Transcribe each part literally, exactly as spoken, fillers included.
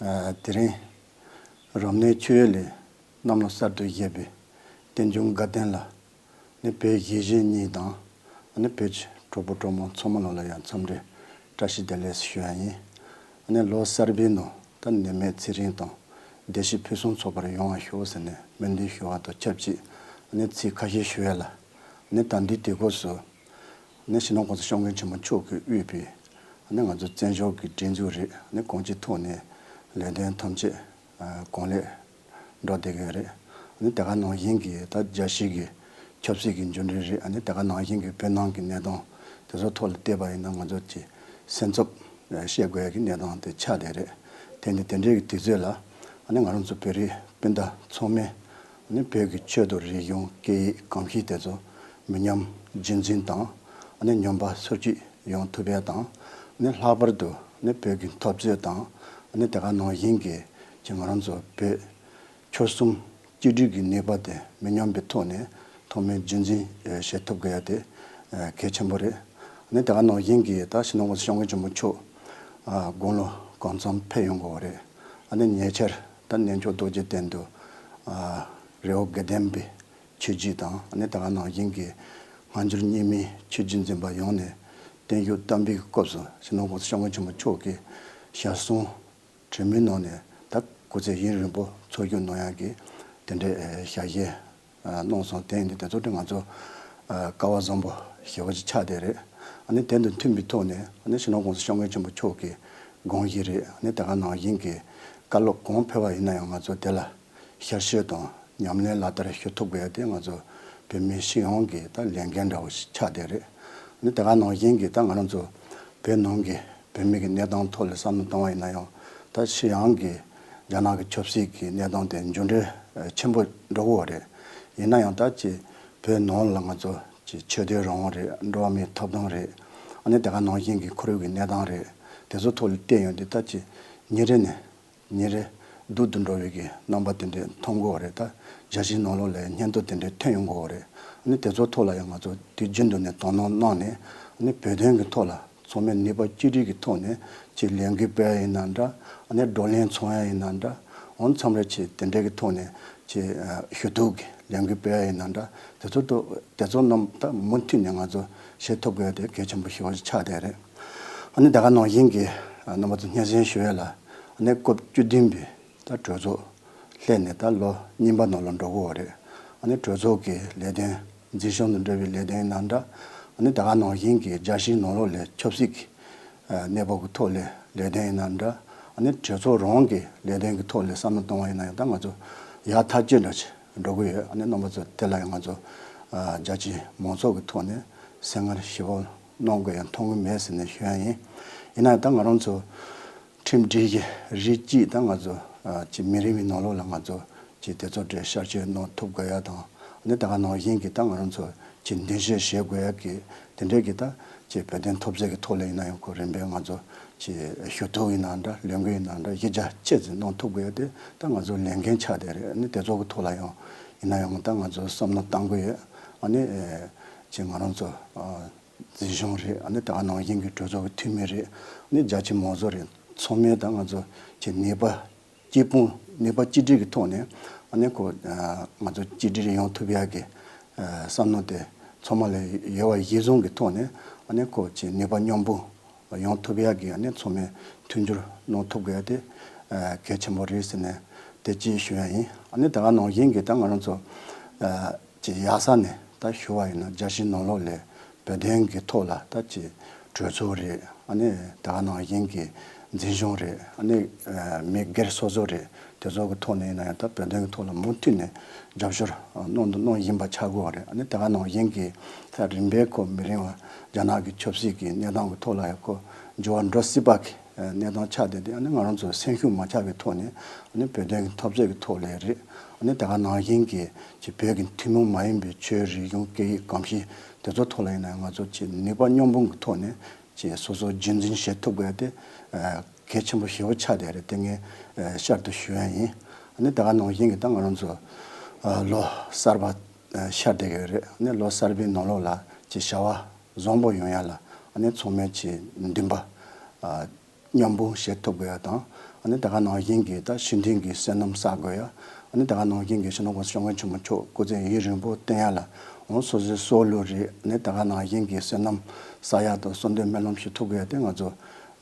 ཨ། དེ་རིང་རབ་གནས་ཆོས་ཡོས་ལས་གནམ་ལོ་གསར་དུ་བཞད་པའི་རྟེན་འབྱུང་དགའ་ལྡན་ལ། ནི་བོད་གཞིས་བྱེས་གཉིས་དང་། ནི་བོད་ཀྱི་གྲོགས་པོ་གྲོགས་མོ་ཚང་མ་ལོ་ལ་ཡང་འཚམས་འདྲི་བཀྲ་ཤིས་བདེ་ལེགས་ཞུ་ཡ་ཡིན། ནི་ལོ་གསར་པའི་ནང་ད་ནད་མེད་ཚེ་རིང་དང་བདེ་སྐྱིད་ཕུན་སུམ་ཚོགས་པར་ཡོང་བ་ཤོག་ཟེར་ནས་སྨོན་འདུན་ཞུ་བ་དང་ཆབས་ཅིག་ནི་ཚིག་ཁ་ཤས་ཞུ་ཡ་ལ། ནི་ད་འདི་དུས་སྐབས་སུ་ནི་སྤྱི་ནོར་༸གོང་ས་༸སྐྱབས་མགོན་ཆེན་པོ་མཆོག་གིས་དབུས་པའི་ནི་ང་ཚོ་བཙན་བྱོལ་གྱི་སྒྲིག་འཛུགས་རེད། ནི་གང་ཅིའི་ཐོག་ནས་ལས་དོན་ཐམས་ཅད་གང་ལེགས་འགྲོ་བསྡད་ཀྱི་ཡོད་རེད། ནི་དེ་ག་ནང་བཞིན་གྱི་ད་རྒྱལ་སྤྱི་གི་ཆབ་སྲིད་ཀྱི་འགྱུར་འགྲོས་རེད། ནི་དེ་ག་ནང་བཞིན་གྱི་བོད་ནང་གི་གནས་སྟངས་དེ་ཚོ་ཐོག་ལ་བལྟས་པ་ཡིན་ན་ང་ཚོ་གི་སེམས་འཚབ་བྱེད་དགོས་ཡ་གི་གནས་སྟངས་དེ་ཆགས་བསྡད་རེད། དེ་འདི་དེ་འདྲའི་གི་དུས་ཚོད་ལ་ནི་ང་རང་ཚོ་བོད་རིགས་སྤུན་ཟླ་ཚང་མས་ནི་བོད་ཀྱི་ཆོས་དང་རིག་གཞུང་སྐད་ཡིག་གོམས་གཤིས་དེ་ཚོ་མི་ཉམས་རྒྱུན་འཛིན་དང་། ནི་སྙོམས་པ་སོར་ཆུད་ཡོང་ཐུབ་ཡ་དང་། ནི་ལྷག་པར་དུ་ནི་བོད་ཀྱི་འཐབ་རྩོད་དང་། ནི་དེ་ག་ནང་བཞིན་གྱི་ཅིག་ང་རང་ཚོ་བོད་ཆོལ་གསུམ་གཅིག་སྒྲིལ་གྱི་ནུས་པ་དེ་མི་ཉམས་པའི་ཐོག་ནས་ཐོག་མའི་རྒྱུན་འཛིན་བྱེད་ཐུབ་དགོས་ཡ་དེ་གལ་ཆེན་པོ་རེད། ནི་དེ་ག་ནང་བཞིན་གྱི་ད་སྤྱི་ནོར་༸གོང་ས་༸སྐྱབས་མགོན་ཆེན་པོ་མཆོག་དགུང་ལོ་གང་འཚམ་ཕེབས་ཡོང་དགོས་པ་རེད། ཨ་ནི་ཉེ་ཆར་ད་གནས་མཆོག་རྡོ་རྗེ་གདན་དུ་རི་བོ་དགེ་ལྡན་པའི་ཆོས་བརྒྱུད་དང་། ཨ་ནི་དེ་ག་ནང་བཞིན་གྱི་སྔ་འགྱུར་རྙིང་མའི་ཆོས་བརྒྱུད་འཛིན་པ་ཡོངས་ནས་བརྟན་བཞུགས་བསྟར་བའི་སྐབས་སུ་སྤྱི་ནོར་༸གོང་ས་༸སྐྱབས་མགོན་ཆེན་པོ་མཆོག་གིས་ཞལ་གསུང་གྲོས་མོལ་གནང་ནས་ད་སྐུ་ཚེ་ཡུན་རིང་པོ་འཚོ་བཞུགས་གནང་ཡག་གི་དེ་འདྲའི་ཞལ་བཞེས་གནང་སོང་། དེ་ཡིན་དུས་དེ་ཚོ་དེ་ང་ཚོ་སྐལ་བ་བཟང་པོ་ཞེ་པོ་ཅིག་ཆགས་བསྡད་རེད། ཨ་ནི་དེ་དང་མཐུན་པའི་ཐོག་ནས་ཨ་ནི་སྤྱི་ནོར་༸གོང་ས་༸སྐྱབས་མགོན་ཆེན་པོ་མཆོག་གི་དགོངས་གཞི་རེད། ཨ་ནི་དེ་ག་ནང་བཞིན་གྱི་བཀའ་སློབ་གང་ཕེབས་པ་ཡིན་ན་ཡང་ང་ཚོ་དེ་ལ་ཤར་བསྐྱོད་དང་ཉམས་ལེན་ལག་བསྟར་ཞུ་ཐུབ་དགོས་ཡ་དེ་ང་ཚོ་བོད་མི་སྤྱི་ཡོངས་ཀྱི་ད་ལས་འགན་འདྲ་བོ་ཞིག་ཆགས་བསྡད་རེད། ཨ་ནི་དེ་ག་ནང་བཞིན་གྱི་ད་ང་རང་ཚོ་བོད་ནང་གི་བོད་མི་གི་གནས་སྟངས་ཐོག་ལ་བསམ་བློ་བཏང་བ་ཡིན་ན་ཡང་ད་ཕྱི་ཡོང་གི་རྒྱ་ནག་གི་ཆབ་སྲིད་ཀྱི་གནས་སྟངས་དེ་འགྱུར་འགྲོས་ཆེན་པོ་འགྲོ་གི་ཡོད་རེད། ཡིན་ན་ཡང་ད་ཅིག་བོད་ནང་ལ་ང་ཚོ་ཅིག་ཆོས་དད་རང་དབང་རེད། འགྲོ་བ་མིའི་ཐོབ་ཐང་རེད། ཨ་ནི་དེ་ག་ནང་བཞིན་གྱི་ཁོར་ཡུག་གི་གནས་སྟངས་རེད། དེ་ཚོ་ཐོག་ལ་བལྟས་ཡོང་དུས་ད་ཅིག་ཉིན་རེ་ནས་ཉིན་རེ་སྡུག་ཏུ་འགྲོ་བའི་གི་རྣམ་པ་དེ་འདྲ་མཐོང་གི་ཡོད་རེད། ད་རྒྱལ་སྤྱིའི་ནང་ལོགས་ལ་སྙན་ཐོ་དེ་འདྲ་ཐོན་ཡོང་གི་ཡོད་རེད། ཨ་ནི་དེ་ཚོ་ཐོག་ལ་ཡང་ང་ཚོ་དུས་རྒྱུན་དུ་ནས་དོ་སྣང་གནང་ནས། ཨ་ནི་བོད་དོན་གྱི་ཐོག་ལ་ཚང་མས་ནུས་པ་གཅིག་སྒྲིལ་གྱི་ཐོག་ནས་ཅིག་ལས་འགུལ་སྤེལ་ཡ་ཡིན་ན་འདྲ། ཨ་ནི་བགྲོ་གླེང་ཚོགས་ཡ་ཡིན་ན་འདྲ། འོ་ན་མཚམས་རེ་ཅིག་དེ་འདྲ་གི་ཐོག་ནས་ཅིག་ཞུ་གཏུག་གི་ལས་འགུལ་སྤེལ་ཡ་ཡིན་ན་འདྲ། དེ་ཚོ་དེ་ཚོ་རྣམས་ད་མུ་མཐུད་ནས་ང་ཚོ་བྱེད་ཐུབ་དགོས་ཡ་དེ་གལ་ཆེན་པོ་ཞེ་པོ་ཅིག་ཆགས་བསྡད་རེད། ཨ་ནི་དེ་ག་ནང་བཞིན་གྱི་རྣམ་པ་ཚོ་སྙན་སེང་ཞུ་ཡ་ལ། ཨ་ནི་སྐབས་བཅུ་བདུན་པའི་ད་གྲོས་ཚོགས་སླེབས་ནས་ད་ལོ་གཉིས་པ་ནང་ལ་འགྲོ་གི་ཡོད་རེད། ཨ་ནི་གྲོས་ཚོགས་ཀྱི་ལས་དོན་འཛིན་སྐྱོང་དང་འབྲེལ་བའི་ལས་དོན་ཡིན་ན་འདྲ། ཨ་ནི་དེ་ག་ནང་བཞིན་གྱི་རྒྱལ་སྤྱིའི་ནང་ལོགས་ལ་ཆབ་སྲིད་ཀྱི་གནས་བབ་ཀྱི་ཐོག་ལ་ལས་དོན་ཡིན་ན་འདྲ། ཨ་ནི་གྲོས་ཚོགས་རང་གི་ལས་དོན་གྱི་ཐོག་ལ་བསམ་བློ་གཏོང་བ་ཡིན་ན་ཡང་ད་ང་ཚོ་ཡག་ཐག་ཆོད་འདྲ་ཅིག་འགྲོ་གི་ཡོད། ཨ་ནི་རྣམ་པ་ཚོ་དེ་ལ་ཡང་ང་ཚོ་རྒྱལ་སྤྱིའི་མང་ཚོགས་ཀྱི་ཐོག་ནས་སེམས་ཁུར་ཞེ་པོ་གནང་དགོས་ཡ་མཐོང་གི་མེད་ཟེར་ནས་ཞུ་ཡ་ཡིན། ཡིན་ན་ཡང་ད་ང་རང་ཚོ་ཁྲིམས་སྒྲིག་གཞི་རིགས་གཅིག་ད་ང་ཚོ་ཅིག་མི་རིང་བའི་ནང་ལོགས་ལ་ང་ཚོ་ཅིག་དེ་ཚོ་འདྲའི་ཤར་བསྐྱོད་གནང་ཐུབ་དགོས་ཡ་དང་། ཨ་ནི་དེ་ག་ནང་བཞིན་གྱི་ད་ང་རང་ཚོ་ཅིག་མདུན་སྐྱོད་བྱེད་དགོས་ཡ་གི་དེ་འདྲའི་གི་ད་ཅིག་བོད་དོན་འཐབ་རྩོད་ཀྱི་ཐོག་ལ་ཡིན་ན་ཡང་ཁོ་རིམ་པས་ང་ཚོ་ཅིག་ཞུ་གཏུག་ཡིན་ན་འདྲ། ལས་འགུལ་ཡིན་ན་འདྲ། གཞི་རྒྱ་ཆེ་ཙམ་གནང་ཐུབ་དགོས་ཡ་དེ་ད་ང་ཚོ་ལས་འགན་ཆགས་བསྡད་རེད། ཨ་ནི་དེ་ཚོ་གི་ཐོག་ལ་ཡང་ཡིན་ན་ཡང་ད་ང་ཚོ་བསམ་བློ་གཏང་དགོས་ཡོད། ཨ་ནི་ཅིག་ང་རང་ཚོ་འཛིན་སྐྱོང་རེད། ཨ་ནི་དེ་ག་ནང་བཞིན་གྱི་གྲོས་ཚོགས་ཀྱི་འཐུས་མི་རེད། ཨ་ནི་རྒྱ་ཆེ་མང་ཚོགས་རེད། ཚང་མས་ད་ང་ཚོ་ཅིག་ནུས་པ་གཅིག་སྤུངས། ནུས་པ་གཅིག་སྒྲིལ་གྱི་ཐོག་ནས་ཨ་ནི་ཁོ་ང་ཚོ་གཅིག་སྒྲིལ་ཡོང་ཐུབ་ཡག་གི་བསམ་བློ་དེ་ཚང་མ་ལ་ཡོད་པ་གཞིར་བཟུང་གི་ཐོག་ནས་ཨ་ནི་ཁོ་ཅིག་ནུས་པ་མཉམ་སྤུངས་ཡོང་ཐུབ་ཡག་གི་ཨ་ནི་ཚང་མས་མཐུན་འགྱུར་གནང་ཐུབ་དགོས་ཡ་དེ་གལ་ཆེན་པོ་རེད་ཟེར་ནས་དེ་གཅིག་ཞུ་ཡ་ཡིན། ཨ་ནི་དེ་ག་ནང་བཞིན་གྱི་ད་ང་རང་ཚོ་ཅིག་ཡག་ས་ནས་ད་ཞུ་བ་ཡིན་ན་རྒྱལ་སྤྱིའི་ནང་ལོགས་ལ་བོད་དོན་གྱི་ཐོག་ལ་ད་ཅིག་གྲོས་ཚོགས་རེད། ཨ་ནི་དེ་ག་ནང་བཞིན་གྱི་འཛིན་སྐྱོང་རེད། ཨ་ནི་མི་སྒེར་སོ་སོ་རེད། དེ་ཚོ་གི་ཐོག་ནས་ཡིན་ན་ཡང་ད་བོད་དོན་གྱི་ཐོག་ལ་མུ་མཐུད་ནས་རྒྱབ་སྐྱོར་གནང་དང་གནང་བཞིན་པ་ཆགས་ཀྱི་ཡོད་རེད། ཨ་ནི་དེ་ག་ནང་བཞིན་གྱི་ད་རིམ་པས་ཁོ་མི་རིང་བ་རྒྱ་ནག་གི་ཆབ་སྲིད་ཀྱི་གནས་སྟངས་ཀྱི་ཐོག་ལ་ཡང་ཁོ་འགྱུར་བ་འགྲོ་སྲིད་པ་གི་གནས་སྟངས་ཆགས་བསྡད་དེ། ཨ་ནི་ང་རང་ཚོ་སེམས་ཤུགས་མ་ཆག་པའི་ཐོག་ནས་ཨ་ནི་བོད་དོན་གྱི་འཐབ་རྩོད་ཀྱི་ཐོག་ལ་རེད། ཨ་ནི་དེ་ག་ནང་བཞིན་གྱི་ཅིག་བོད་ཀྱི་ཐུན་མོང་མ་ཡིན་པའི་ཆོས་རིག་གཞུང་སྐད་ཡིག་གོམས་གཤིས་དེ་ཚོ་ཐོག་ལ་ཡིན་ན་ང་ཚོ་ཅིག་ནུས་པ་མཉམ་སྤུངས་ཀྱི་ཐོག་ནས་ཅིག་སོ་སོ་རྒྱུན་འཛིན་བྱེད་ཐུབ་དགོས་ཏེ་གལ་ཆེན་པོ་ཞེ་པོ་ཆགས་བསྡད་རེད། དེ་ངས་བསྐྱར་དུ་ཞུ་ཡ་ཡིན། ཨ་ནི་དེ་ག་ནང་བཞིན་གྱི་ད་ང་རང་ཚོ་ལོ་གསར་པ་ཤར་བསྡད་ཀྱི་རེད། ཨ་ནི་ལོ་གསར་པའི་ནང་ལོགས་ལ་ཅིག་བྱ་བ་བཟང་པོ་ཡོང་ཡ་ལ་ཨ་ནི་ཚང་མས་ཅིག་འདུན་པ་ མཉམ་སྤུངས་བྱེད་ཐུབ་དགོས་ཡ་དང་། ཨ་ནི་དེ་ག་ནང་བཞིན་གྱི་ད་ཤེས་ལྡན་གྱི་བསོད་ནམས་བསགས་དགོས་ཡ། ཨ་ནི་དེ་ག་ནང་བཞིན་གྱི་སྤྱི་ནོར་༸གོང་ས་༸སྐྱབས་མགོན་ཆེན་པོ་མཆོག་སྐུ་ཚེ་ཡུན་རིང་པོ་བརྟན་ཡ་ལ། འོང་སོ་སོའི་སྲོག་བླུ་རེད། ཨ་ནི་དེ་ག་ནང་བཞིན་གྱི་བསོད་ནམས་བསགས་ཡ་དང་གསོལ་འདེབས་སྨོན་ལམ་ཞུ་ཐུབ་དགོས་ཡ་དེ་ང་ཚོ་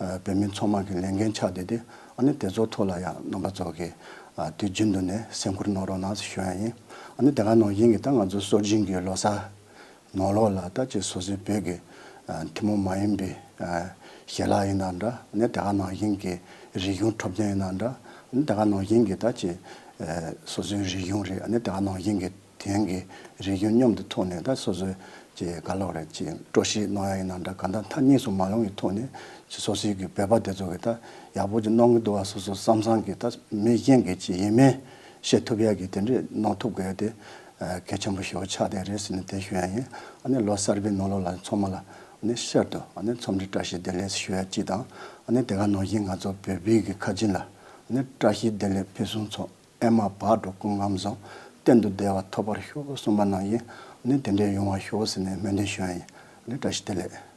ཨ་བོད་མི་ཚང་མ་གི་ལས་འགན་ཆགས་བསྡད་དེ། ཨ་ནི་དེ་ཚོ་ཐོག་ལ་ཡང་རྣམ་པ་ཚོ་གི་ཨ་དུས་རྒྱུན་དུ་ནས་སེམས་ཁུར་གནང་རོགས་གནང་ཞུ་ཡ་ཡིན། ཨ་ནི་དེ་ག་ནང་བཞིན་གྱི་ད་ང་ཚོ་སྲོལ་རྒྱུན་གྱི་ལོ་གསར་ནང་ལོགས་ལ་ད་ཅིག་སོ་སོའི་བོད་ཀྱི་ཨ་ཐུན་མོང་མ་ཡིན་པའི་ཨ་ཞལ་ལག་ཡིན་ན་འདྲ། ཨ་ནི་དེ་ག་ནང་བཞིན་གྱི་རིག་གཞུང་འཁྲབ་སྟོན་ཡིན་ན་འདྲ། ཨ་ནི་དེ་ག་ནང་བཞིན་གྱི་ད་ཅིག་ཨ་སོ་སོའི་རིག་གཞུང་རེད། ཨ་ནི་དེ་ག་ནང་བཞིན་གྱི་དེང་གི་རིག་གཞུང་མཉམ་དུ་ཐོག་ནས་ད་སོ་སོའི་ཅིག་ག་ལབ་རེད། ཅིག་སྤྲོ་སྐྱིད་གནང་ཡ་ཡིན་ན་འདྲ། གང་ལྟར་མཐའ་གཉིས་སུ་མ་ལྷུང་བའི་ཐོག་ནས་ཅིག་སོ་སོའི་གི་བོད་པ་དེ་ཚོ་གི་ད་ཡག་པོ་ཅིག་གནང་གི་འདུག་བ། སོ་སོ་བསམ་བསམ་གི་ད་མི་གཞན་གི་ཅིག་ཡིན་མིན་ཤེས་ཐུབ་ཡ་གི་དེ་འདྲས་གནང་ཐུབ་དགོས་ཡ་དེ་ཨ་གལ་ཆེན་པོ་ཞེ་པོ་ཆགས་བསྡད་རེད་ཟེར་ནས་དེ་ཞུ་ཡ་ཡིན། ཨ་ནི་ལོ་གསར་པའི་ནང་ལོགས་ལ་ཚང་མ་ལ་ཨ་ནི་ཤར་དུ་ཨ་ནི་འཚམས་འདྲི་བཀྲ་ཤིས་བདེ་ལེགས་ཞུ་ཡ་གཅིག་དང་། ཨ་ནི་དེ་ག་ནང་བཞིན་ང་ཚོ་བོད་པའི་གི་ཁ་ཆེམས་ལ་ཨ་ནི་བཀྲ་ཤིས་བདེ་ལེགས་ཕུན་སུམ་ཚོགས། ཨེ་མ་བག་དྲོ་སྐུ་ཁམས་བཟང་། གཏན་དུ་བདེ་བ་ཐོབ་པར་ཤོག་གསུངས་པ་ནང་བཞིན་ཨ་ནི་དེ་འདྲས་ཡོང་བར་ཤོག་ཟེར་ནས་སྨོན་འདུན་ཞུ་ཡ་ཡིན། ཨ་ནི་བཀྲ་ཤིས་བདེ་ལེགས།